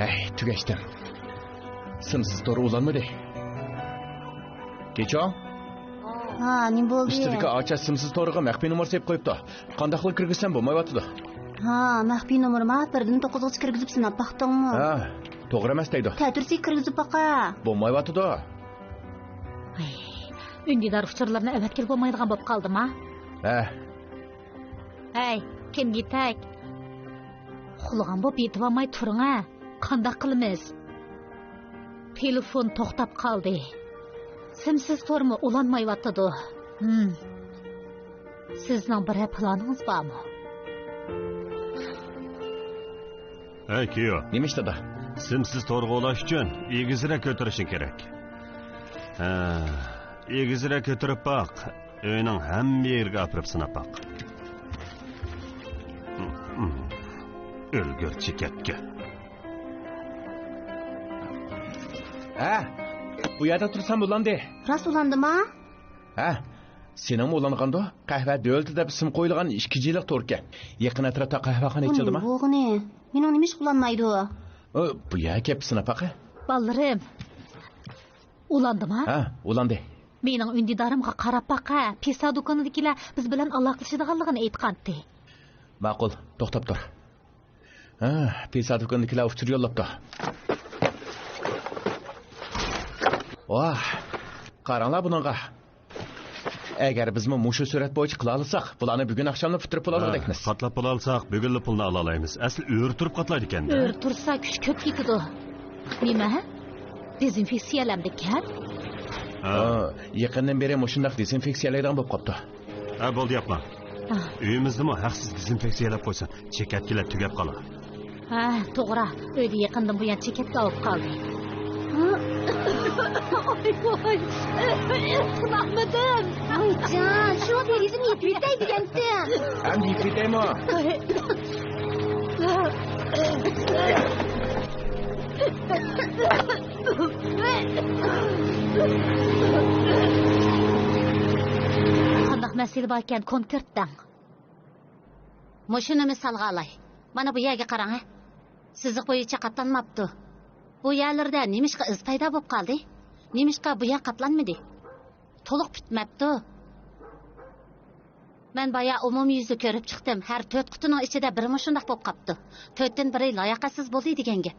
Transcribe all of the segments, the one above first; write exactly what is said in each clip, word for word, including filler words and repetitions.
ھەي، تۈگەشتىم. سىمسىز تور ئۇلانمىدى. كېچىڭ. ھا، نېمە بولدى؟ ئۈستىدىكى ئاچا سىمسىز تورىغا مەخپىي نومۇر سېلىپ قويۇپتۇ. قانداقلا كىرگۈزسەم بولمايۋاتىدۇ. ھا، مەخپىي نومۇرما؟ بىردىن توققۇزغىچە كىرگۈزۈپ سىناپ باقتىڭمۇ؟ ھا، توغرا ئەمەس دەيدۇ. تەتۈرسىگە كىرگۈزۈپ باقە. بولمايۋاتىدۇ. ئاي، ئۈندىدار ئۇچۇرلىرىنى ئەۋەتكىلى بولمايدىغان بولۇپ قالدىما؟ ھە. ھەي، كىم يېتەك؟ ئۇخلىغان بولۇپ يېتىۋالماي تۇرۇڭ ھە. قانداق قىلىمىز؟ تېلېفون توختاپ قالدى. سىمسىز تورمۇ ئۇلانمايۋاتىدۇ. ھىم. سىزنىڭ بىرەر پىلانىڭىز بارمۇ؟ ھەي، كىيو. نېمە ئىش، دادا؟ سىمسىز تورغا ئۇلاش ئۈچۈن ئېگىزرەك كۆتۈرۈشۈڭ كېرەك. ھە، ئېگىزرەك كۆتۈرۈپ باق. ئۆينىڭ ھەممە يېرىگە ئاپىرىپ سىناپ باق. ئۆلگۈر چېكەتكە. ھە، بۇ يەردە تۇرسام بولامدى. راست ئۇلاندىما؟ ھە، سېنىڭمۇ ئۇلانغاندۇ؟ قەھۋە دۆلىتى دەپ ئىسىم قويۇلغان ئىككى جىلىق توركەن. يېقىن ئەتراپتا قەھۋەخانا ئېچىلدىما؟ بولغىنى. مېنىڭ نېمە ئىشقا ئۇلانمايدۇ؟ ئۇ، بۇ يەرگە كەپ سىناپ باقە. بالىلىرىم. ئۇلاندىما؟ ھە، ئۇلاندى. مېنىڭ ئۈندىدارىمغا قاراپ باقە، پىسا دۇكىنىدىكىلەر بىز بىلەن ئالاقىلىشىدىغانلىقىنى ئېيتقانتى. ماقۇل، توختاپ تۇر. ھە، پىسا دۇكىنىدىكىلەر ئۇچۇر يوللاپتۇ. ۋاھ، قاراڭلار بۇنىڭغا. ئەگەر بىزمۇ مۇشۇ سۈرئەت بويىچە قىلالىساق، بۇلارنى بۈگۈن ئاخشاملا پۈتتۈرۈپ بولالىغۇدەكمىز. ھە، قاتلاپ بولالىساق، بۈگۈنلا پۇلنى ئالالايمىز. ئەسلى ئۆرە تۇرۇپ قاتلايدىكەن-دە. ئۆرە تۇرسا كۈچ كۆپ كېتىدۇ. نېمە؟ دېزىنفېكسىيەلەمدىكەن؟ ھە. ئا، يېقىندىن بېرى مۇشۇنداق دېزىنفېكسىيەلەيدىغان بولۇپ قاپتۇ. ھە، بولدى، ياپما. ھە. ئۆيىمىزنىمۇ ھەقسىز دېزىنفېكسىيەلەپ قويسۇن، چېكەتكىلەر تۈگەپ قالار. ھە، توغرا. ئۆيدە يېقىندىن بۇيان چېكەتكە ئاۋۇپ قالدى. ھە؟ ئاي، ۋاي. تۇنالمىدىم. ۋايجان، شۇ دېرىزىنى يېپىۋېتەي دېگەنتىم. ئەمدى يېپىۋېتەيمۇ؟ قانداق مەسىلە باركەن، كونكرېت دەڭ. مۇشۇنى مىسالغا ئالاي. مانا بۇ يەرگە قاراڭ ھە. سىزىق بويىچە قاتلانماپتۇ. بۇ يەرلىرىدە نېمىشقا ئىز پەيدا بولۇپ قالدى؟ نېمىشقا بۇ يەر قاتلانمىدى؟ تولۇق پۈتمەپتۇ. مەن بايا ئومۇميۈزلۈك كۆرۈپ چىقتىم، ھەر تۆت قۇتىنىڭ ئىچىدە بىرى مۇشۇنداق بولۇپ قاپتۇ. تۆتتىن بىرى لاياقەتسىز بولدى دېگەن گەپ.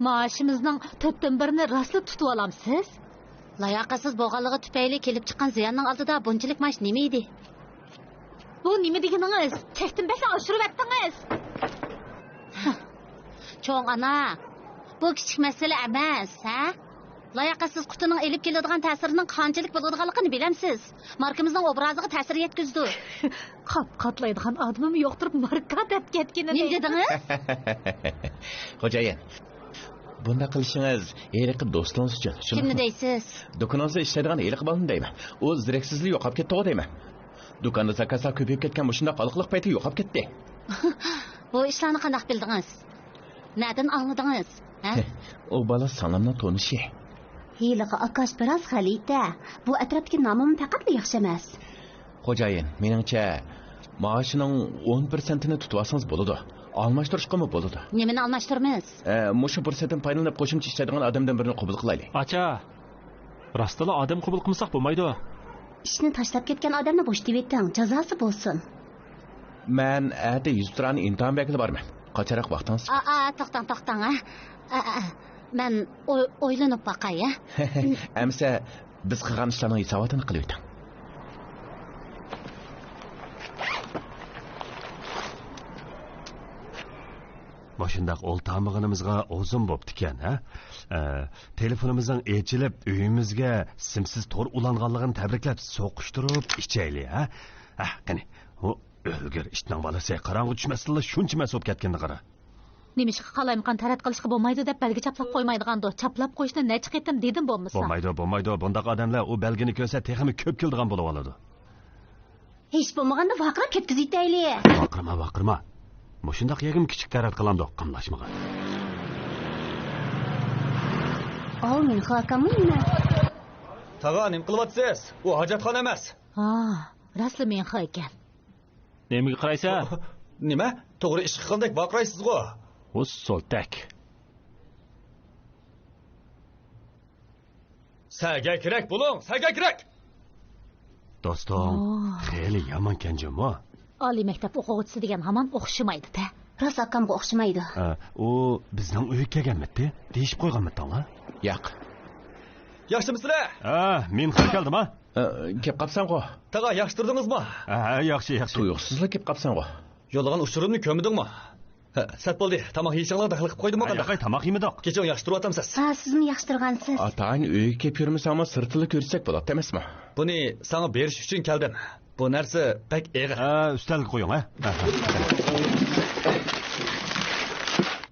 مائاشىمىزنىڭ تۆتتىن بىرىنى راستلا تۇتۇۋالامسىز؟ لاياقەتسىز بولغانلىقى تۈپەيلى كېلىپ چىققان زىياننىڭ ئالدىدا بۇنچىلىك مائاش نېمە ئىدى؟ بۇ نېمە دېگىنىڭىز؟ چەكتىن بەكلا ئاشۇرۇۋەتتىڭىز. چوڭ ئانا، بۇ كىچىك مەسىلە ئەمەس، ھە؟ لاياقەتسىز قۇتىنىڭ ئېلىپ كېلىدىغان تەسىرىنىڭ قانچىلىك بولىدىغانلىقىنى بىلەمسىز؟ ماركىمىزنىڭ ئوبرازىغا تەسىر يەتكۈزىدۇ. قاپ قاتلايدىغان ئادىمىمۇ يوقتۇرۇپ ماركا دەپ كەتكىنىنى. نېمە دېدىڭىز؟ خوجايىن، بۇنداق قىلىشىڭىز ھېلىقى دوستىڭىز ئۈچۈن، شۇنداقمۇ؟ كىمنى دەيسىز؟ دۇكىنىڭىزدا ئىشلەيدىغان ھېلىقى بالىنى دەيمەن. ئۇ زېرەكسىزلا يوقاپ كەتتىغۇ دەيمەن. دۇكاندا زاكازلار كۆپىيىپ كەتكەن مۇشۇنداق ھالقىلىق پەيتتە يوقاپ كەتتى. بۇ ئىشلارنى قانداق بىلدىڭىز؟ نەدىن ئاڭلىدىڭىز؟ ھە؟ ئۇ بالا سىڭلىمنىڭ تونۇشى. ھېلىقى ئاكاش بىراز غەلىتە. بۇ ئەتراپتىكى نامىمۇ پەقەتلا ياخشى ئەمەس. خوجايىن، مېنىڭچە، مائاشىنىڭ ئون پىرسەنتىنى تۇتۇۋالسىڭىز بولىدۇ. ئالماشتۇرۇشقىمۇ بولىدۇ. نېمىنى ئالماشتۇرىمىز؟ ئە، مۇشۇ پۇرسەتتىن پايدىلىنىپ قوشۇمچە ئىشلەيدىغان ئادەمدىن بىرىنى قوبۇل قىلايلى. ئاچا، راستلا ئادەم قوبۇل قىلمىساق بولمايدۇ. ئىشنى تاشلاپ كەتكەن ئادەمنى بوشىتىۋېتىڭ، جازاسى بولسۇن. مەن ئەتە يۈزتۇرانە ئىمتىھان بەرگىلى بارىمەن. قاچانراق ۋاقتىڭىز؟ ئا، ئا، توختاڭ، توختاڭ، ھە. ئا، ئا، مەن ئوي-، ئويلىنىپ باقاي، ھە. ئەمىسە بىز قىلغان ئىشلارنىڭ ھېساباتىنى قىلىۋېتىڭ. مۇشۇنداق ئولتۇرمىغىنىمىزغا ئۇزۇن بوپتىكەن، ھە؟ ئە، تېلېفونىمىزنىڭ ئېچىلىپ، ئۆيىمىزگە سىمسىز تور ئۇلانغانلىقىنى تەبرىكلەپ سوقۇشتۇرۇپ ئىچەيلى، ھە؟ ھە، قېنى، ئۇ ئۆلگۈر ئىتنىڭ بالىسى، قاراڭغۇ چۈشمەستىنلا شۇنچە مەست بوپ كەتكىنىنى قارا. نېمىشقا قالايمىقان تەرەت قىلىشقا بولمايدۇ دەپ بەلگە چاپلاپ قويمايدىغاندۇ؟ چاپلاپ قويۇشنى نەچچە قېتىم دېدىم بولمىسا. بولمايدۇ، بولمايدۇ. بۇنداق ئادەملەر ئۇ بەلگىنى كۆرسە تېخىمۇ كۆپ كېلىدىغان بولۇۋالىدۇ. ھېچ بولمىغاندا ۋارقىراپ كەتكۈزۈۋېتەيلى. ۋارقىرىما، ۋارقىرىما. مۇشۇنداق يەرگىمۇ كىچىك تەرەت قىلامدۇ، قاملاشمىغان. ئاۋۇ مىنخا ئاكاممۇ نېمە؟ تاغا، نېمە قىلىۋاتىسىز؟ ئۇ ھاجەتخانا ئەمەس. ھا، راستلا مىنخا ئىكەن. نېمىگە قارايسەن؟ نېمە؟ توغرا ئىش قىلغاندەك ۋارقىرايسىزغۇ. ئۇ سولتەك. سەگەكرەك بولۇڭ، سەگەكرەك! دوستۇم، ئوھ. خېلى يامانكەن جۇمۇ. ئالىي مەكتەپ ئوقۇغۇچىسى دېگەن ھامان ئوخشىمايدۇ-دە. راست ئاكامغا ئوخشىمايدۇ. ئە، ئۇ بىزنىڭ ئۆيگە كەلگەنمىتى؟ دېيىشىپ قويغانمىتىڭلار؟ ياق. ياخشىمۇسىلەر؟ ھە، مىنخا كەلدىما؟ ئە، كەپ قاپسەنغۇ. تاغا، ياخشىتۇردىڭىزمۇ؟ ھە، ياخشى، ياخشى. تۇيۇقسىزلا كەپ قاپسەنغۇ. يوللىغان ئۇچۇرۇمنى كۆرمىدىڭمۇ؟ ھە، سەت بولدى. تاماق يېيىشىڭلار دەخلى قىلىپ قويدىمۇ ھە، قانداق؟ ياقەي، تاماق يېمىدۇق. كېچىڭ ياخشى تۇرۇۋاتامسىز؟ ھە، سىزمۇ ياخشى تۇرغانسىز. ئاتاڭ ئۆيگە كېلىپ يۈرمىسەڭمۇ سىرتىلا كۆرسەك بولاتتى ئەمەسمۇ؟ بۇنى ساڭا بېرىش ئۈچۈن كەلدىم. بۇ نەرسە بەك ئېغىر. ھە، ئۈستەلگە قويۇڭ، ھە. ھە، ھە.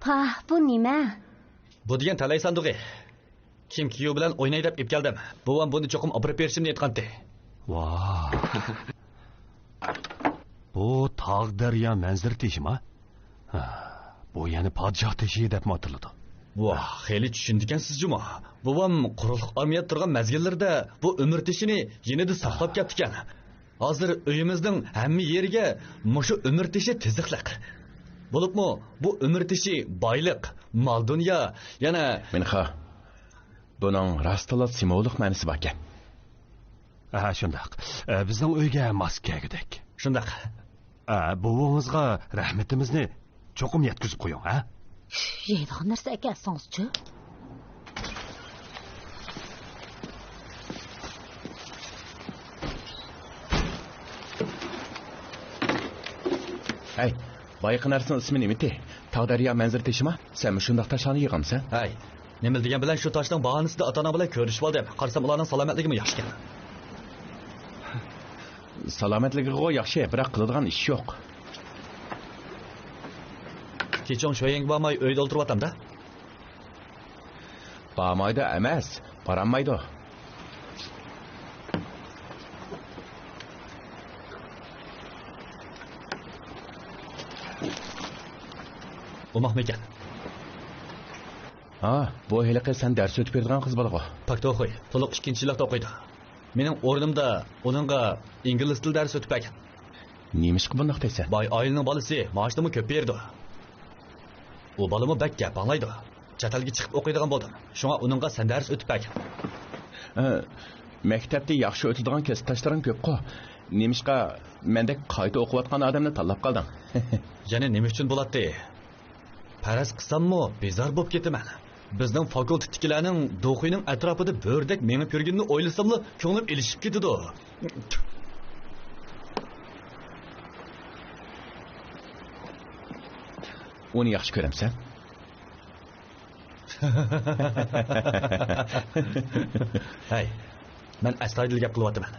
پاھ، بۇ نېمە؟ بۇ دېگەن تەلەي ساندۇقى. كىم كيۇ بىلەن ئويناي دەپ ئېلىپ كەلدىم. بوۋام بۇنى چوقۇم ئاپىرىپ بېرىشىمنى ئېيتقانتى. ۋاھ. بۇ تاغ دەريا مەنزىرە تېشىما؟ ھە، بۇ يەنە پادىشاھ تېشى دەپمۇ ئاتىلىدۇ. ۋاھ، خېلى چۈشىنىدىكەنسىز جۇمۇ. بوۋام قۇرۇقلۇق ئارمىيەدە تۇرغان مەزگىللىرىدە بۇ ئۆمۈر تېشىنى يېنىدا ساقلاپ كەپتىكەن. ھازىر ئۆيىمىزنىڭ ھەممە يېرىگە مۇشۇ ئۆمۈر تېشى تىزىقلىق. بولۇپمۇ بۇ ئۆمۈر تېشى بايلىق، مال-دۇنيا، يەنە مىنخا، بۇنىڭ راستلا سىمۋوللۇق مەنىسى باركەن. ھە، شۇنداق. ئە، بىزنىڭ ئۆيگە ماس كەلگۈدەك. شۇنداق. ئە، بوۋىڭىزغا رەھمىتىمىزنى چوقۇم يەتكۈزۈپ قويۇڭ، ھە؟ يەيدىغان نەرسە ئەكەلسىڭىزچۇ؟ ھەي، بايىقى نەرسىنىڭ ئىسمى نېمىتى؟ تاغ دەريا مەنزىرە تېشىما؟ سەن مۇشۇنداق تاشلارنى يىغامسەن؟ ھەي، نېمىلا دېگەن بىلەن شۇ تاشنىڭ باھانىسىدا ئاتا-ئانا بىلەن كۆرۈشۈپ ئالدىم. قارىسام ئۇلارنىڭ سالامەتلىكىمۇ ياخشىكەن. سالامەتلىكىغۇ ياخشى، بىراق قىلىدىغان ئىش يوق. كېچىڭ شۆيەنگە بارماي ئۆيدە ئولتۇرۇۋاتامدا. بارمايدۇ ئەمەس، بارالمايدۇ. ئوماقمىكەن؟ ھا، بۇ ھېلىقى سەن دەرس ئۆتۈپ بېرىدىغان قىز بالىغۇ. پاك توخۇي، تولۇق ئىككىنچى يىللىقتا ئوقۇيدۇ. مېنىڭ ئورنۇمدا ئۇنىڭغا ئىنگلىز تىلى دەرس ئۆتۈپ بەرگەن. نېمىشقا بۇنداق دەيسەن؟ باي ئائىلىنىڭ بالىسى، مائاشنىمۇ كۆپ بېرىدۇ. ئۇ بالىمۇ بەك گەپ ئاڭلايدۇ. چەت ئەلگە چىقىپ ئوقۇيدىغان بولدۇم. شۇڭا ئۇنىڭغا سەن دەرس ئۆتۈپ بەرگىن. ھە، مەكتەپتە ياخشى ئۆتىدىغان كەسىپداشلىرىڭ كۆپقۇ. نېمىشقا مەندەك قايتا ئوقۇۋاتقان ئادەمنى تاللاپ قالدىڭ؟ يەنە نېمە ئۈچۈن بولاتتى؟ پەرەز قىلساممۇ بىزار بوپ كېتىمەن. بىزنىڭ فاكۇلتېتتىكىلەرنىڭ دوخۇينىڭ ئەتراپىدا بۆرىدەك مېڭىپ يۈرگىنىنى ئويلىساملا كۆڭلۈم ئېلىشىپ كېتىدۇ. ئۇنى ياخشى كۆرەمسەن؟ ھەي، مەن ئەستايىدىل گەپ قىلىۋاتىمەن.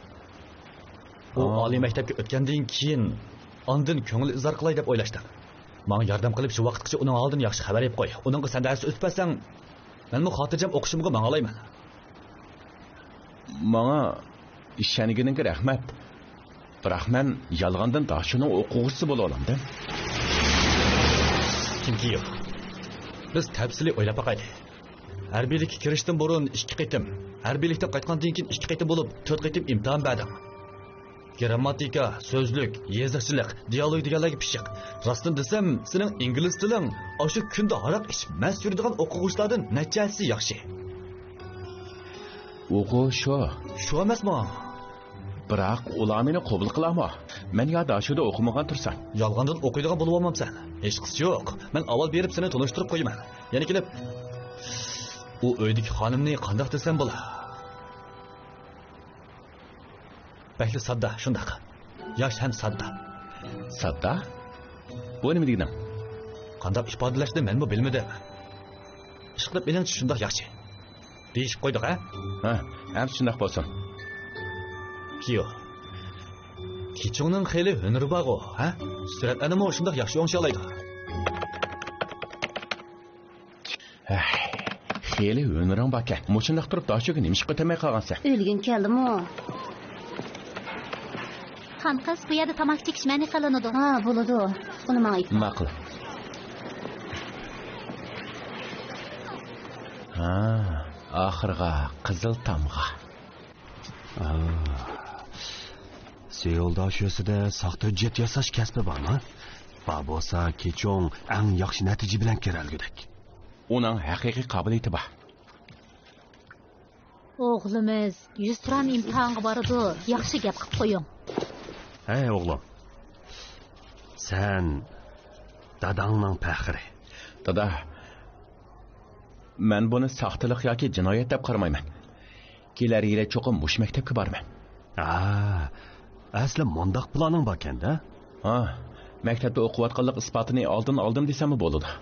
ئۇ ئا. ئالىي مەكتەپكە ئۆتكەندىن كېيىن ئاندىن كۆڭۈل ئىزھار قىلاي دەپ ئويلاشتىم. ماڭا ياردەم قىلىپ شۇ ۋاقىتقىچە ئۇنىڭ ھالىدىن ياخشى خەۋەر ئېلىپ قوي. ئۇنىڭغا سەن دەرس ئۆتۈپ بەرسەڭ، مەنمۇ خاتىرجەم ئوقۇشۇمغا ماڭالايمەن. ماڭا ئىشەنگىنىڭگە رەھمەت. بىراق مەن يالغاندىن داشۇنىڭ ئوقۇغۇچىسى بولۇۋالامدىم. كىم كيۇ، بىز تەپسىلىي ئويلاپ باقايلى. ھەربىيلىككە كىرىشتىن بۇرۇن ئىككى قېتىم، ھەربىيلىكتىن قايتقاندىن كېيىن ئىككى قېتىم بولۇپ، تۆت قېتىم ئىمتىھان بەردىڭ. گىرامماتىكا، سۆزلۈك، يېزىقچىلىق، دىئالوگ دېگەنلەرگە پىششىق. راستىنى دېسەم، سېنىڭ ئىنگلىز تىلىڭ ئاشۇ كۈندە ھاراق ئىچىپ مەست يۈرىدىغان ئوقۇغۇچىلاردىن نەچچە ھەسسە ياخشى. ئۇغۇ شۇ. شۇ ئەمەسمۇ؟ بىراق ئۇلار مېنى قوبۇل قىلارمۇ؟ مەن يا داشۇدا ئوقۇمىغان تۇرسام. يالغاندىن ئوقۇيدىغان بولۇۋالمامسەن؟ ھېچقىسى يوق. مەن ئاۋۋال بېرىپ سېنى تونۇشتۇرۇپ قويىمەن. يەنە كېلىپ، ئۇ ئۆيدىكى خانىمنى قانداق دېسەم بولا؟ بەكلا ساددا، شۇنداق. ياش ھەم ساددا. ساددا؟ بۇ نېمە دېگىنىڭ؟ قانداق ئىپادىلەشنى مەنمۇ بىلمىدىم. ئىشقىلىپ مېنىڭچە شۇنداق ياخشى. دېيىشىپ قويدۇق، ھە؟ ھە، ئەمسە شۇنداق بولسۇن. كىيو. كىچۇڭنىڭ خېلى ھۈنىرى بارغۇ، ھە؟ سۈرەتلەرنىمۇ شۇنداق ياخشى ئوڭشىيالايدۇ. ھەي، خېلى ھۈنىرىڭ باركەن. مۇشۇنداق تۇرۇپ داچۇگا نېمىشقا ئۆتەلمەي قالغانسەن؟ ئۆلگۈڭ كەلدىمۇ؟ خانقىز، بۇ يەردە تاماكا چېكىش مەنئى قىلىنىدۇ. ھا، بولىدۇ. ئۇنى ماڭا ئېيتما. ماقۇل. ھا، ئاخىرغا قىزىل تامغا. ھا. سېئۇل داشۆسىدە ساختا ھۆججەت ياساش كەسپى بارمۇ؟ بار بولسا، كىچۇڭ ئەڭ ياخشى نەتىجە بىلەن كىرەلىگۈدەك. ئۇنىڭ ھەقىقىي قابىلىيىتى بار. ئوغلىمىز يۈزتۇرام ئىمتىھانغا بارىدۇ، ياخشى گەپ قىپ قويۇڭ. ھەي، ئوغلۇم. سەن داداڭنىڭ پەخرى. دادا، مەن بۇنى ساختىلىق ياكى جىنايەت دەپ قارىمايمەن. كېلەر يىلى چوقۇم مۇشۇ مەكتەپكە بارىمەن. ھا، ئەسلى مۇنداق پىلانىڭ باركەن-دە؟ ھا، مەكتەپتە ئوقۇۋاتقانلىق ئىسپاتىنى ئالدىن ئالدىم دېسەممۇ بولىدۇ.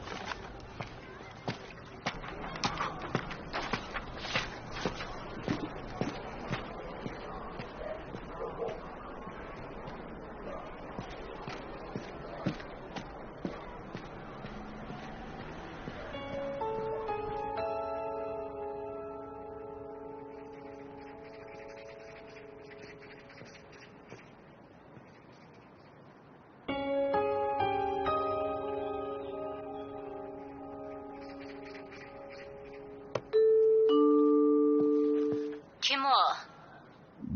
كىم ئۇ؟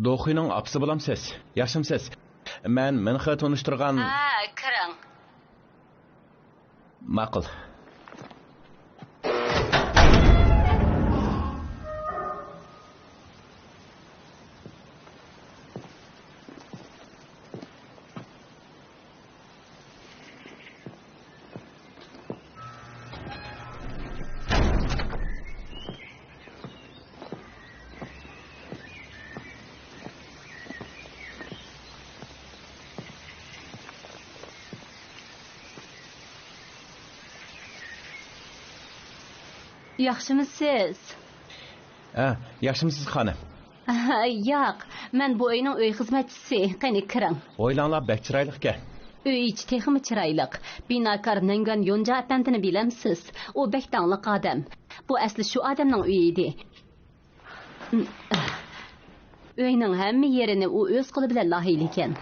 دوخۇينىڭ ئاپىسى بولامسىز؟ ياخشىمسىز؟ مەن مىنخې تونۇشتۇرغان. ھە، كىرىڭ. ماقۇل. ياخشىمۇسىز؟ ھە، ياخشىمسىز، خانىم؟ ياق، مەن بۇ ئۆينىڭ ئۆي خىزمەتچىسى. قېنى، كىرىڭ. ھويلاڭلار بەك چىرايلىق ئىكەن. ئۆي ئىچى تېخىمۇ چىرايلىق. بىناكار نەنگۈەن يونجا ئەپەندىنى بىلەمسىز؟ ئۇ بەك داڭلىق ئادەم. بۇ ئەسلى شۇ ئادەمنىڭ ئۆيى ئىدى. ئۆينىڭ ھەممە يېرىنى ئۇ ئۆز قولى بىلەن لايىھىلىگەن.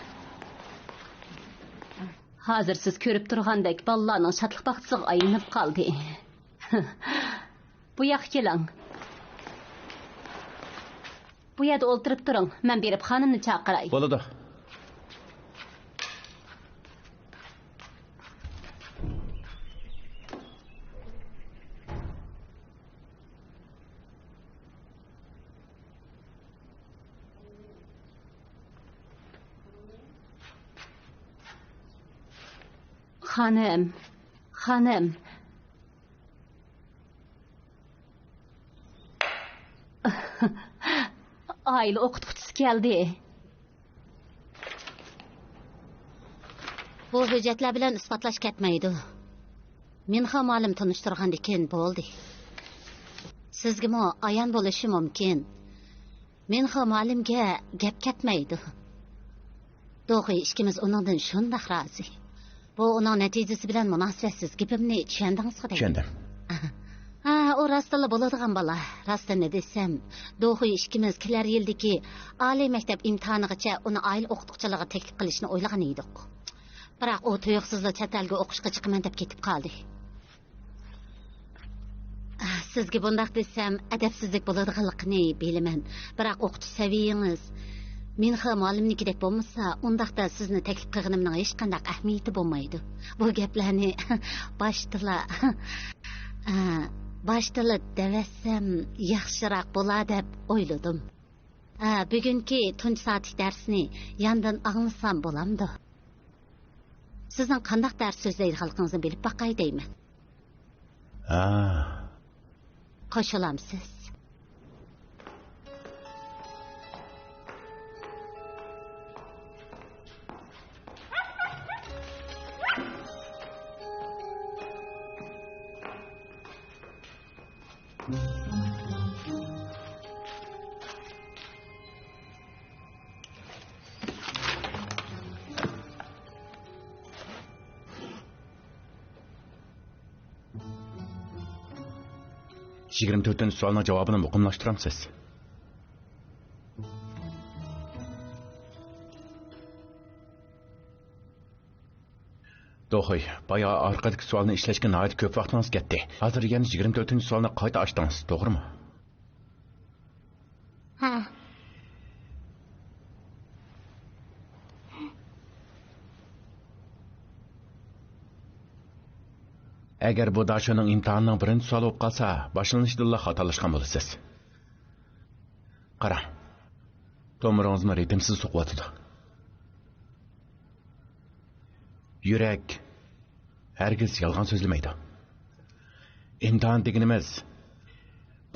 ھازىر سىز كۆرۈپ تۇرغاندەك بالىلارنىڭ شادلىق باغچىسىغا ئايلىنىپ قالدى. بۇ ياققا كېلىڭ. بۇ يەردە ئولتۇرۇپ تۇرۇڭ، مەن بېرىپ خانىمنى چاقىراي. بولىدۇ. خانىم، خانىم. ئائىلە ئوقۇتقۇچىسى كەلدى. بۇ ھۆججەتلەر بىلەن ئىسپاتلاش كەتمەيدۇ. مىنخا مۇئەللىم تونۇشتۇرغاندىكىن بولدى. سىزگىمۇ ئايان بولۇشى مۇمكىن. مىنخا مۇئەللىمگە گەپ كەتمەيدۇ. دوخۇي ئىككىمىز ئۇنىڭدىن شۇنداق رازى. بۇ ئۇنىڭ نەتىجىسى بىلەن مۇناسىۋەتسىز. گېپىمنى چۈشەندىڭىزغۇ دەيمەن. چۈشەندىم. ھا، ئۇ راستتىنلا بولىدىغان بالا. راستىنى دېسەم، دوخۇي ئىككىمىز كېلەر يىلدىكى ئالىي مەكتەپ ئىمتىھانىغىچە ئۇنى ئائىلە ئوقۇتقۇچىلىقىغا تەكلىپ قىلىشنى ئويلىغان ئىدۇق. بىراق ئۇ تۇيۇقسىزلا چەت ئەلگە ئوقۇشقا چىقىمەن دەپ كېتىپ قالدى. سىزگە بۇنداق دېسەم، ئەدەپسىزلىك بولىدىغانلىقىنى بىلىمەن، بىراق ئوقۇتۇش سەۋىيىڭىز مىنخې مۇئەللىمنىڭكىدەك بولمىسا، ئۇنداقتا سىزنى تەكلىپ قىلغىنىمنىڭ ھېچقانداق ئەھمىيىتى بولمايدۇ. بۇ گەپلەرنى باشتىلا، باشتىلا دەۋەتسەم ياخشىراق بولار دەپ ئويلىدىم. بۈگۈنكى تۇنجى سائەتلىك دەرسنى ياندىن ئاڭلىسام بولامدۇ؟ سىزنىڭ قانداق دەرس سۆزلەيدىغانلىقىڭىزنى بىلىپ باقاي دەيمەن. ھا. قوشۇلامسىز؟ يىگىرمە تۆتىنچى سوئالنىڭ جاۋابىنى مۇقىملاشتۇرامسىز؟ دوخۇي، بايا ئارقىدىكى سوئالنى ئىشلەشكە ناھايىتى كۆپ ۋاقتىڭىز كەتتى. ھازىر يەنە يىگىرمە تۆتىنچى سوئالنى قايتا ئاچتىڭىز، توغرىمۇ؟ ھە. ئەگەر بۇ داشۆنىڭ ئىمتىھانىنىڭ بىرىنچى سوئالى بولۇپ قالسا، باشلىنىشىدىنلا خاتالاشقان بولىسىز. قاراڭ، تومۇرىڭىزمۇ رىتىمسىز سوقۇۋاتىدۇ. يۈرەك ھەرگىز يالغان سۆزلىمەيدۇ. ئىمتىھان دېگىنىمىز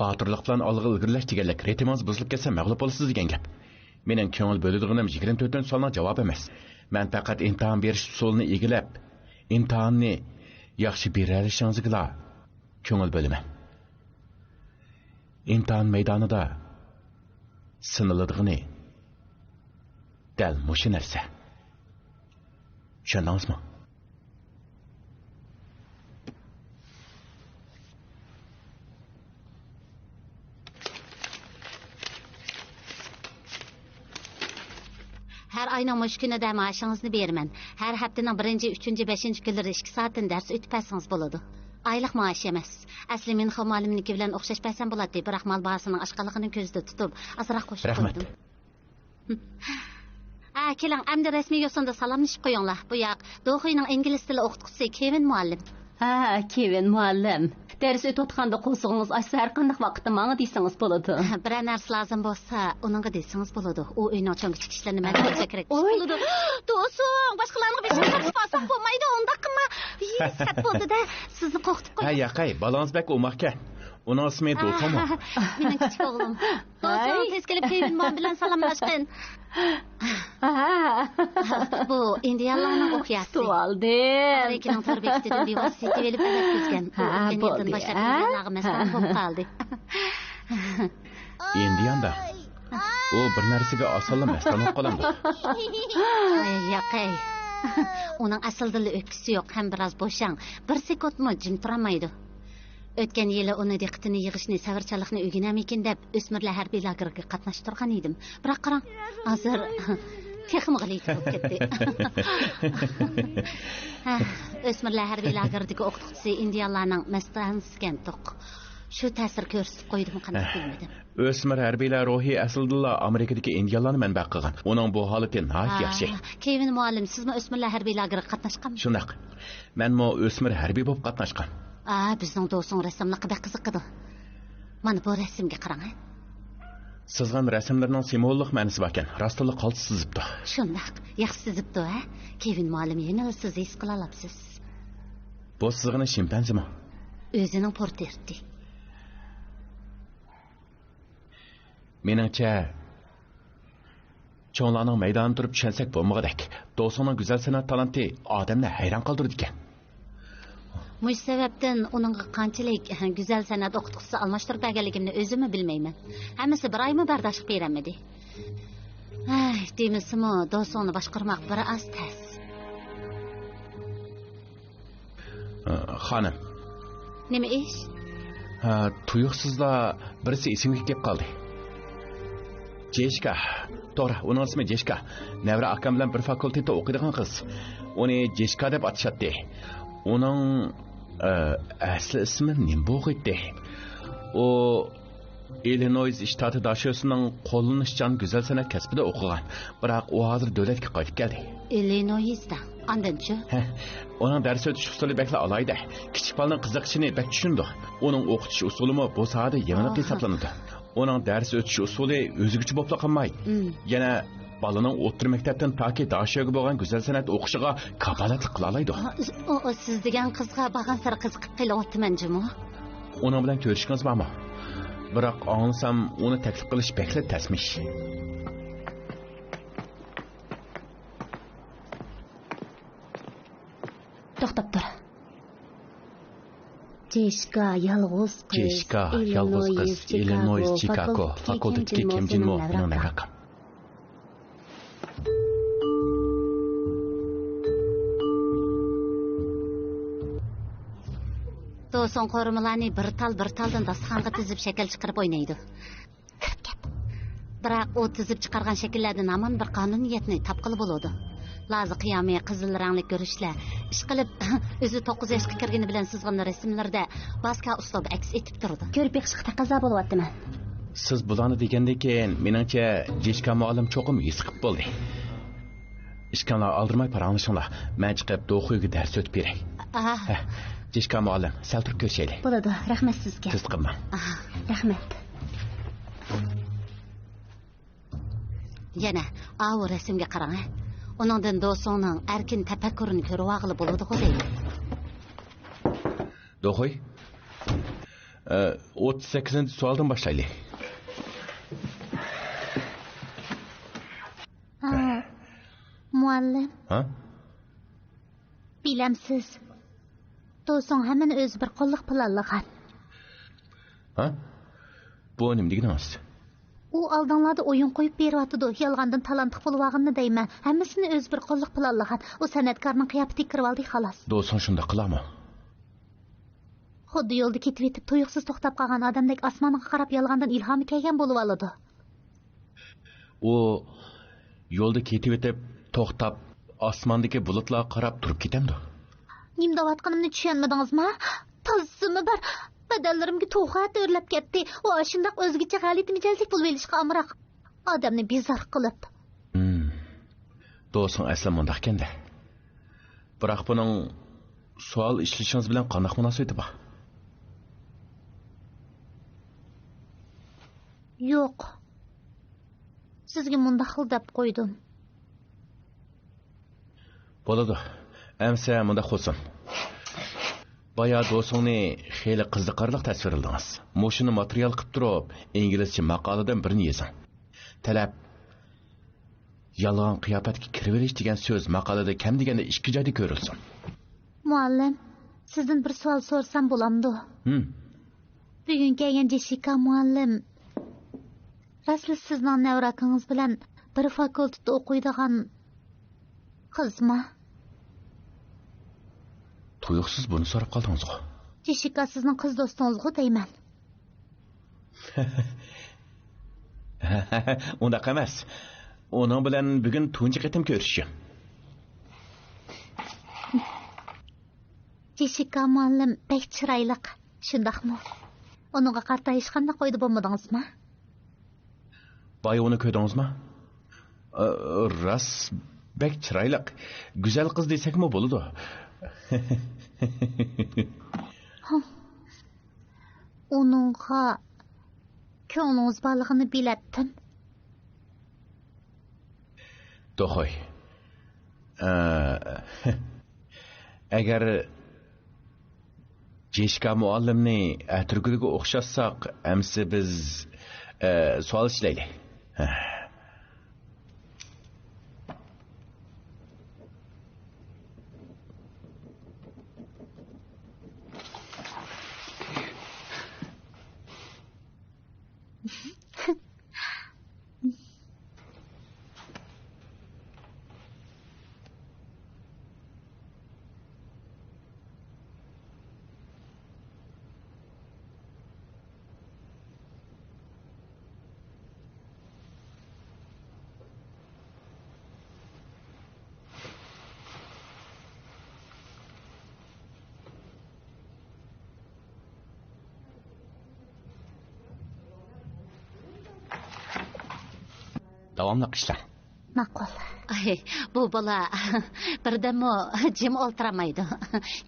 باتۇرلۇق بىلەن ئالغا ئىلگىرىلەش دېگەنلىك، رىتىمىڭىز بۇزۇلۇپ كەتسە، مەغلۇپ بولىسىز دېگەن گەپ. مېنىڭ كۆڭۈل بۆلىدىغىنىم يىگىرمە تۆتىنچى سوئالنىڭ جاۋابى ئەمەس. مەن پەقەت ئىمتىھان بېرىش ئۇسۇلىنى ئىگىلەپ، ئىمتىھاننى ياخشى بېرەلىشىڭىزگىلا كۆڭۈل بۆلىمەن. ئىمتىھان مەيدانىدا سىنىلىدىغىنى دەل مۇشۇ نەرسە. چۈشەندىڭىزمۇ؟ ھەر ئاينىڭ مۇشۇ كۈنىدە مائاشىڭىزنى بېرىمەن. ھەر ھەپتىنىڭ بىرىنچى، ئۈچىنچى، بەشىنچى كۈنلىرى ئىككى سائەتتىن دەرس ئۆتۈپ بەرسىڭىز بولىدۇ. ئايلىق مائاش ئەمەس. ئەسلى مىنخاۋ مۇئەللىمنىڭكى بىلەن ئوخشاش بەرسەم بولاتتى، بىراق مال باھاسىنىڭ ئاشقانلىقىنى كۆزدە تۇتۇپ، ئازراق قوشۇپ رەھمەت. قويدۇم. ھە، كېلىڭ، ئەمدى رەسمىي يوسۇندا سالاملىشىپ قويۇڭلار. بۇ ياق، دوخۇينىڭ ئىنگلىز تىلى ئوقۇتقۇچىسى كېۋىن مۇئەللىم. ھە، كېۋىن مۇئەللىم. دەرس ئۆتۈۋاتقاندا قورسىقىڭىز ئاچسا، ھەر قانداق ۋاقىتتا ماڭا دېسىڭىز بولىدۇ. بىرەر نەرسە لازىم بولسا، ئۇنىڭغا دېسىڭىز بولىدۇ. ئۇ ئۆينىڭ چوڭ-كىچىك ئىشلىرىنى مەن قىلسا كېرەك. ئوي. بولىدۇ. دوسۇڭ، باشقىلارنىڭ بېشىغا تارتىپ ئالساڭ بولمايدۇ، ئۇنداق قىلما. ئى، سەت بولدى-دە، سىزنى قورقۇتۇپ ھە، قويدۇم. ياقەي، بالاڭىز بەك ئوماقكەن. ئۇنىڭ ئىسمى دوتومۇ؟ مېنىڭ كىچىك ئوغلۇم. دوسۇڭ، ھاي. تېز كېلىپ كېۋىن مۇئەللىم بىلەن سالاملاشقىن. ھە. بۇ ئىندىيانلارنىڭ ئوقياسى. تۇتۇۋالدىم. ئامېرىكىنىڭ تور بېكىتىدىن بىۋاسىتە سېتىۋېلىپ ئەۋەتكۈزگەن. ئۇ ھە، ئۆتكەن يىلدىن بولدى، باشلاپ ھە؟ ئىندىيانلارغا مەستانە ھە. بولۇپ قالدى. ئىندىياندا؟ ئۇ بىر نەرسىگە ئاسانلا مەستانە بولۇپ قالامدۇ؟ ئاي، ياقەي. ئۇنىڭ ئەسلىدىنلا ئۆپكىسى يوق ھەم بىراز بوشاڭ. بىر سېكۇنتمۇ جىم تۇرالمايدۇ. ئۆتكەن يىلى ئۇنى دىققىتىنى يىغىشنى، سەۋرچانلىقنى ئۆگىنەرمىكىن دەپ، ئۆسمۈرلەر ھەربىي لاگېرىغا قاتناشتۇرغان ئىدىم. بىراق قاراڭ، ھازىر تېخىمۇ غەلىتە بولۇپ كەتتى. ھە، ئۆسمۈرلەر ھەربىي لاگېرىدىكى ئوقۇتقۇچىسى ئىندىيانلارنىڭ مەستانىسىكەن توق. شۇ تەسىر كۆرسىتىپ قويدىمۇ قانداق بىلمىدىم. ئۆسمۈر ھەربىيلەر روھى ئەسلىدىلا ئامېرىكىدىكى ئىندىيانلارنى مەنبە قىلغان. ئۇنىڭ بۇ ھالىتى ناھايىتى ياخشى. كېۋىن مۇئەللىم، سىزمۇ ئۆسمۈرلەر ھەربىي لاگېرىغا قاتناشقانمۇ؟ شۇنداق. مەنمۇ ئۆسمۈر ھەربىي بولۇپ قاتناشقان. ئا، بىزنىڭ دوسۇڭ رەسساملىققا بەك قىزىقىدۇ. مانا بۇ رەسىمگە قاراڭ، ھە؟ سىزغان رەسىملىرىنىڭ سىمۋوللۇق مەنىسى باركەن. راستتىنلا قالتىس سىزىپتۇ. شۇنداق. ياخشى سىزىپتۇ، ھە؟ كېۋىن مۇئەللىم، يەنىلا سىز ھېس قىلالاپسىز. بۇ سىزغىنى شىمپەنزىمۇ؟ ئۆزىنىڭ پورترېتى. مېنىڭچە، چوڭلارنىڭ مەيدانىدا تۇرۇپ چۈشەنسەك بولمىغۇدەك. دوسۇڭنىڭ گۈزەل سەنئەت تالانتى ئادەمنى ھەيران قالدۇرىدىكەن. مۇشۇ سەۋەبتىن ئۇنىڭغا قانچىلىك گۈزەل سەنئەت ئوقۇتقۇچىسى ئالماشتۇرۇپ بەرگەنلىكىمنى ئۆزۈممۇ بىلمەيمەن. ھەممىسى بىر ئايمۇ بەرداشلىق بېرەلمىدى. ھەي، دېمىسىمۇ، دوسۇڭنى باشقۇرماق بىر ئاز تەس. خانىم. نېمە ئىش؟ ھە، تۇيۇقسىزلا بىرسى ئېسىمگە كېلىپ قالدى. جېشكا. توغرا، ئۇنىڭ ئىسمى جېشكا. نەۋرە ئاكام بىلەن بىر فاكۇلتېتتا ئوقۇيدىغان قىز. ئۇنى جېشكا دەپ ئاتىشاتتى. ئۇنىڭ، ئە، ئەسلى ئىسمى نېمە بولغىيتتى؟ ئۇ ئىللىنويس شتاتى داشۆسىنىڭ قوللىنىشچان گۈزەل سەنئەت كەسپىدە ئوقۇغان. بىراق ئۇ ھازىر دۆلەتكە قايتىپ كەلدى. ئىللىنويستا. ئاندىنچۇ؟ ھە، ئۇنىڭ دەرس ئۆتۈش ئۇسۇلى بەكلا ئالاھىدە. كىچىك بالىنىڭ قىزىقىشىنى بەك چۈشىنىدۇ. ئۇنىڭ ئوقۇتۇش ئۇسۇلىمۇ بۇ ساھەدە يېڭىلىق ئاھا. ھېسابلىنىدۇ. ئۇنىڭ دەرس ئۆتۈش ئۇسۇلى ئۆزگىچە بولۇپلا قالماي، مم. يەنە بالىنىڭ ئوتتۇرا مەكتەپتىن تاكى داشۆگە بولغان گۈزەل سەنئەت ئوقۇشىغا كاپالەتلىك قىلالايدۇ. ئۇ، ئۇ، سىز دېگەن قىزغا بارغانسېرى قىزىقىپ قېلىۋاتىمەن جۇمۇ. ئۇنىڭ بىلەن كۆرۈشكىڭىز بارمۇ؟ بىراق ئاڭلىسام، ئۇنى تەكلىپ قىلىش بەكلا تەسمىش. توختاپ تۇر. جېشكا يالغۇز قىز. جېشكا يالغۇز قىز. ئىللىنويس چىكاگو فاكۇلتېتتىكى كىم جىنمو مېنىڭ نەۋرەم. دوسۇڭ قورۇمىلارنى بىر تال، بىر تالدىن داستىخانغا تىزىپ شەكىل چىقىرىپ ئوينايدۇ. كىرىپ كەت. بىراق ئۇ تىزىپ چىقارغان شەكىللەردىن ھامان بىر قانۇنىيەتنى تاپقىلى بولىدۇ. لازا قىيامى، قىزىل رەڭلىك گۈرۈچلەر. ئىشقىلىپ، ئۆزى توققۇز ياشقا كىرگىنى بىلەن سىزغان رەسىملىرىدە باسكا ئۇسلۇبى ئەكس ئېتىپ تۇرىدۇ. كۆرۈپ بېقىشقا تەقەززا بولۇۋاتىمەن. سىز بۇلارنى دېگەندىن كېيىن، مېنىڭچە، جېشكا مۇئەللىم چوقۇم ھېس قىپ بولدى. ئىككىڭلار ئالدىرىماي پاراڭلىشىڭلار. مەن چىقىپ دوخۇيغا دەرس ئۆتۈپ بېرەي. ئاھ. ھە، جېشكا مۇئەللىم، سەل تۇرۇپ كۆرۈشەيلى. بولىدۇ، رەھمەت سىزگە. تۈزۈت قىلماڭ. ئاھ، رەھمەت. يەنە ئاۋۇ رەسىمگە قاراڭ، ھە. ئۇنىڭدىن دوسۇڭنىڭ ئەركىن تەپەككۇرىنى كۆرۈۋالغىلى بولىدىغۇ دەيمەن. دوخۇي، ئە، ئوتتۇز سەككىزىنچى سوئالدىن باشلايلى. ھا، مۇئەللىم. ھا؟ بىلەمسىز، دوسۇڭ ھەممىنى ئۆزى بىر قوللۇق پىلانلىغان. ھا؟ بۇ نېمە دېگىنىڭىز؟ ئۇ ئالدىڭلاردا ئويۇن قويۇپ بېرىۋاتىدۇ، يالغاندىن تالانتلىق بولۇۋالغىنىنى دەيمەن. ھەممىسىنى ئۆزى بىر قوللۇق پىلانلىغان. ئۇ سەنئەتكارنىڭ قىياپىتىگە كىرىۋالدى، خالاس. دوسۇڭ شۇنداق قىلارمۇ؟ خۇددى يولدا كېتىۋېتىپ، تۇيۇقسىز توختاپ قالغان ئادەمدەك ئاسمانغا قاراپ يالغاندىن ئىلھامى كەلگەن بولۇۋالىدۇ. ئۇ يولدا كېتىۋېتىپ، توختاپ، ئاسماندىكى بۇلۇتلارغا قاراپ تۇرۇپ كېتەمدۇ؟ نېمە دەۋاتقىنىمنى چۈشەنمىدىڭىزما؟ تازىسىمۇ بار. بەدەنلىرىمگە توخۇ ئەتى ئۆرلەپ كەتتى. ئۇ ئاشۇنداق ئۆزگىچە غەلىتە مىجەزلىك بولۇۋېلىشقا ئامراق. ئادەمنى بىزار قىلىپ. ھىم. دوسۇڭ ئەسلى مۇنداقكەن-دە. بىراق بۇنىڭ سوئال ئىشلىشىڭىز بىلەن قانداق مۇناسىۋىتى بار؟ يوق. سىزگە مۇنداق خىل دەپ قويدۇم. بولىدۇ. ئەمسە مۇنداق بولسۇن. بايا دوسۇڭنى خېلى قىزىقارلىق تەسۋىرلىدىڭىز. مۇشۇنى ماتېرىيال قىلىپ تۇرۇپ، ئىنگلىزچە ماقالىدىن بىرنى يېزىڭ. تەلەپ، يالغان قىياپەتكە كىرىۋېلىش دېگەن سۆز ماقالىدە كەم دېگەندە ئىككى جايدا كۆرۈلسۇن. مۇئەللىم، سىزدىن بىر سوئال سورىسام بولامدۇ؟ ھىم. بۈگۈن كەلگەن جېشىكا مۇئەللىم، راستلا سىزنىڭ نەۋرە ئاكىڭىز بىلەن بىر فاكۇلتېتتا ئوقۇيدىغان قىزما؟ تۇيۇقسىز بۇنى سوراپ قالدىڭىزغۇ؟ جېشىكا سىزنىڭ قىز دوستىڭىزغۇ دەيمەن. ئۇنداق ئەمەس. ئۇنىڭ بىلەن بۈگۈن تۇنجى قېتىم كۆرۈشۈشۈم. جېشىكا مۇئەللىم بەك چىرايلىق، شۇنداقمۇ؟ ئۇنىڭغا قارىتا ھېچقانداق ئويدا بولمىدىڭىزما؟ بايا ئۇنى كۆردىڭىزما؟ ئا، راست، بەك چىرايلىق. گۈزەل قىز دېسەكمۇ بولىدۇ. ھا، ئۇنىڭغا كۆڭلىڭىز بارلىقىنى بىلەتتىم. دوخۇي. ئە، ئەگەر جېشكا مۇئەللىمنى ئەتىرگۈلگە ئوخشاتساق، ئەمسە بىز، ئە، سوئال ئىشلەيلى. ھە. داۋاملىق ئىشلەڭ. ماقۇل. ئاي، بۇ بالا بىردەممۇ جىم ئولتۇرالمايدۇ.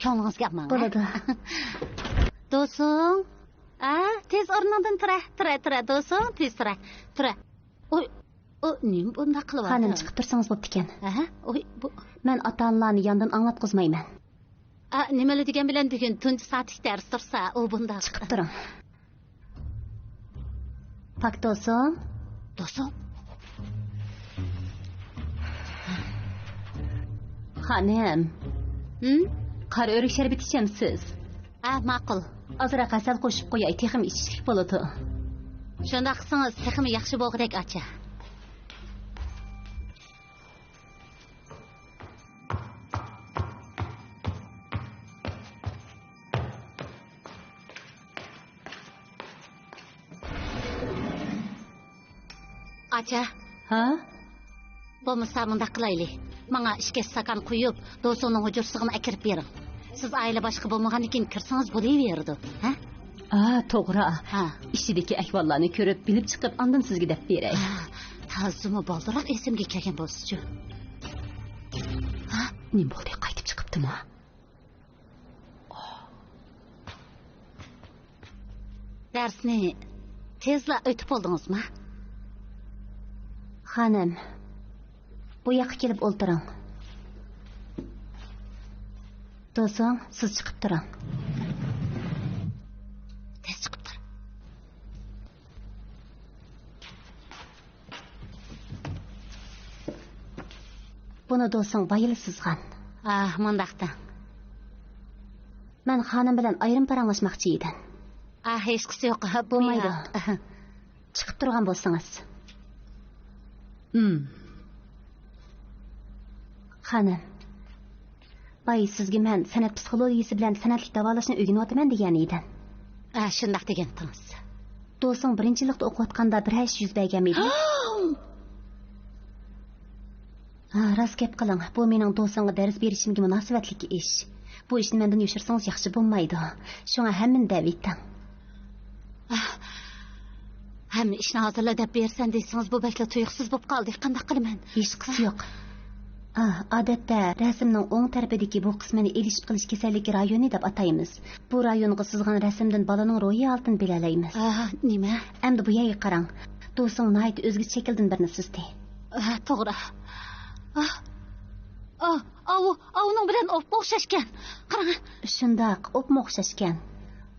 كۆڭلىڭىزگە ئالماڭ، ھە؟ بولىدۇ. دوسۇڭ. ئا، تېز ئورنۇڭدىن تۇرە، تۇرە، تۇرە، دوسۇڭ، تېز تۇرە، تۇرە. ئوي، ئۇ نېمە بۇنداق قىلىۋاتىدۇ؟ خانىم، چىقىپ تۇرسىڭىز بوپتىكەن. ھە؟ ئوي، بۇ. مەن ئاتا-ئانىلارنى ياندىن ئاڭلاتقۇزمايمەن. ئا، نېمىلا دېگەن بىلەن بۈگۈن تۇنجى سائەتلىك دەرس تۇرسا، ئۇ بۇنداق. چىقىپ تۇرۇڭ. پاك دوسۇڭ. دوسۇڭ. خانىم. ھىم؟ قارا ئۆرۈك شەربىتى ئىچەمسىز؟ ھە، ماقۇل. ئازراق ھەسەل قوشۇپ قوياي، تېخىمۇ ئىچىشلىك بولىدۇ. شۇنداق قىلسىڭىز تېخىمۇ ياخشى بولغۇدەك، ئاچا. ئاچا. ھە؟ بولمىسا مۇنداق قىلايلى. ماڭا ئىككى ئىككى ستاكان قۇيۇپ، دوسۇڭنىڭ ھۇجرىسىغىمۇ ئەكىرىپ بېرىڭ. سىز ئائىلە باشلىقى بولمىغاندىن كېيىن كىرسىڭىز بولۇۋېرىدۇ. ھە؟ ئا، توغرا. ھە. ئىچىدىكى ئەھۋاللارنى كۆرۈپ، بىلىپ چىقىپ، ئاندىن سىزگە دەپ بېرەي. ھە، تازىمۇ بالدۇرراق ئېسىمگە كەلگەن بولسىچۇ. ھە؟ نېمە بولدى؟ قايتىپ چىقىپتىما؟ دەرسنى تېزلا ئۆتۈپ بولدىڭىزما؟ خانىم، بۇ ياققا كېلىپ ئولتۇرۇڭ. دوسۇڭ، سىز چىقىپ تۇرۇڭ. تېز چىقىپ تۇر. بۇنى دوسۇڭ بايىلا سىزغان. ئاھ، مۇنداق دەڭ. مەن خانىم بىلەن ئايرىم پاراڭلاشماقچى ئىدىم. ئاھ، ھېچقىسى يوق. بولمايدۇ. چىقىپ تۇرغان بولسىڭىز. ھىم. خانىم، باي سىزگە مەن سەنئەت پسىخولوگىيىسى بىلەن سەنئەتلىك داۋالاشنى ئۆگىنىۋاتىمەن دېگەن ئىدىم. ھە، شۇنداق دېگەنتىڭىز. دوسۇڭ بىرىنچى يىللىقتا ئوقۇۋاتقاندا بىرەر ئىش يۈز بەرگەنمىدى؟ ھا، راست گەپ قىلىڭ، بۇ مېنىڭ دوسۇڭغا دەرس بېرىشىمگە مۇناسىۋەتلىك ئىش. بۇ ئىشنى مەندىن يوشۇرسىڭىز ياخشى بولمايدۇ. شۇڭا ھەممىنى دەۋېتىڭ. ئاھ، ھەممە ئىشنى ھازىرلا دەپ بېرىسەن دېسىڭىز، بۇ بەكلا تۇيۇقسىز بولۇپ قالدى. قانداق قىلىمەن؟ ھېچقىسى يوق. ئا، ئادەتتە رەسىمنىڭ ئوڭ تەرىپىدىكى بۇ قىسمىنى ئېلىشىپ قېلىش كېسەللىكى رايونى دەپ ئاتايمىز. بۇ رايونغا سىزغان رەسىمدىن بالىنىڭ روھىي ھالىتىنى بىلەلەيمىز. ئا، نېمە؟ ئەمدى بۇ يەرگە قاراڭ. دوسۇڭ ناھايىتى ئۆزگىچە شەكىلدىن بىرنى سىزدى. ئا، توغرا. ئا، ئا، ئاۋۇ، ئاۋۇنىڭ بىلەن ئوپمۇ ئوخشاشكەن. قاراڭ. شۇنداق، ئوپمۇ ئوخشاشكەن.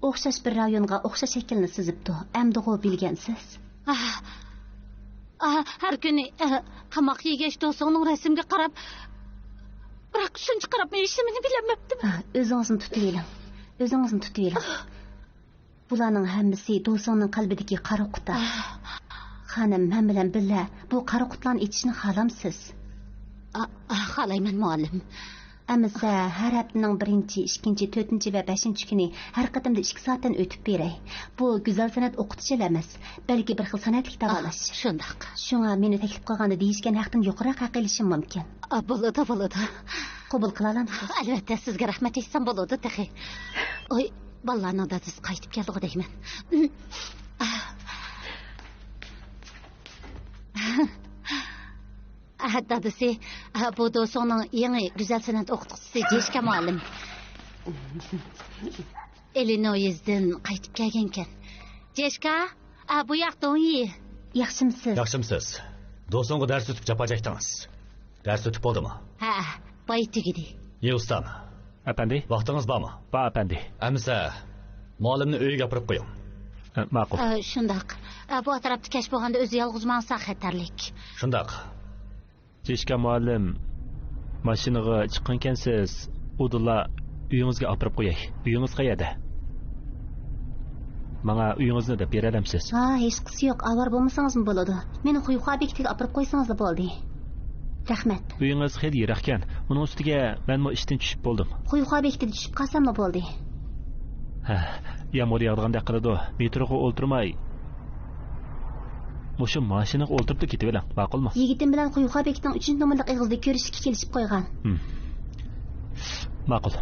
ئوخشاش بىر رايونغا ئوخشاش شەكىلنى سىزىپتۇ. ئەمدىغۇ بىلگەنسىز. ئا، ئا، ھەر كۈنى، ئا، تاماق يېگەچ دوسۇڭنىڭ رەسىمىگە قاراپ، بىراق شۇنچە قاراپمۇ ھېچنېمىنى بىلەلمەپتىمەن. ئا، ئۆزىڭىزنى تۇتۇۋېلىڭ. ئۆزىڭىزنى تۇتۇۋېلىڭ. بۇلارنىڭ ھەممىسى دوسۇڭنىڭ قەلبىدىكى قارا قۇتا. خانىم، مەن بىلەن بىللە بۇ قارا قۇتلارنى ئېچىشنى خالامسىز؟ ئا، ئا، خالايمەن، مۇئەللىم. ئەمىسە، ھەر ھەپتىنىڭ بىرىنچى، ئىككىنچى، تۆتىنچى ۋە بەشىنچى كۈنى ھەر قېتىمدا ئىككى سائەتتىن ئۆتۈپ بېرەي. بۇ گۈزەل سەنئەت ئوقۇتۇشى ئەمەس، بەلكى بىر خىل سەنئەتلىك داۋالاش. ئا، شۇنداق. شۇڭا مېنى تەكلىپ قىلغاندا دېيىشكەن ھەقتىن يۇقىرىراق ھەق ئېلىشىم مۇمكىن. ئا، بولىدۇ، بولىدۇ. قوبۇل قىلالامسىز؟ ئەلۋەتتە، سىزگە رەھمەت ئېيتسام بولىدۇ تېخى. ئوي، بالىلارنىڭ دادىسى قايتىپ كەلدىغۇ دەيمەن. ئە، دادىسى، ئە، بۇ دوسۇڭنىڭ يېڭى گۈزەل سەنئەت ئوقۇتقۇچىسى جېشكا مۇئەللىم. ئىللىنويىستىن قايتىپ كەلگەنكەن. جېشكا، ئە، بۇ ياق دونيى. ياخشىمسىز؟ ياخشىمسىز؟ دوسۇڭغا دەرس ئۆتۈپ جاپا چەكتىڭىز. دەرس ئۆتۈپ بولدىمۇ؟ ھە، باي تۈگىدى. يى ئۇستام. ئەپەندى؟ ۋاقتىڭىز بارمۇ؟ بار، ئەپەندى. ئەمىسە، مۇئەللىمنى ئۆيىگە ئاپىرىپ قويۇڭ. ئە، ماقۇل. ئە، شۇنداق. ئە، بۇ ئەتراپتا كەچ بولغاندا ئۆزى يالغۇز ماڭسا خەتەرلىك. شۇنداق. جېشكا مۇئەللىم ماشىنىغا چىققانكەنسىز، ئۇدۇللا ئۆيىڭىزگە ئاپىرىپ قوياي. ئۆيىڭىز قەيەردە؟ ماڭا ئۆيىڭىزنى دەپ بېرەلەمسىز؟ ھا، ھېچقىسى يوق، ئاۋارە بولمىسىڭىزمۇ بولىدۇ. مېنى خۇيخۇا بېكىتىگە ئاپىرىپ قويسىڭىزلا بولدى. رەھمەت. ئۆيىڭىز خېلى يىراقكەن، ئۇنىڭ ئۈستىگە مەنمۇ ئىشتىن چۈشۈپ بولدۇم. خۇيخۇا بېكىتىدە چۈشۈپ قالساملا بولدى. ھە، يامغۇر ياغىدىغاندەك قىلىدۇ. مېتروغا ئولتۇرماي، مۇشۇ ماشىنىغا ئولتۇرۇپلا كېتىۋېلىڭ، ماقۇلمۇ؟ يىگىتىم بىلەن خۇيخۇا بېكىتىنىڭ ئۈچىنچى نومۇرلۇق ئېغىزىدا كۆرۈشۈشكە كېلىشىپ قويغان. ھىم. ماقۇل.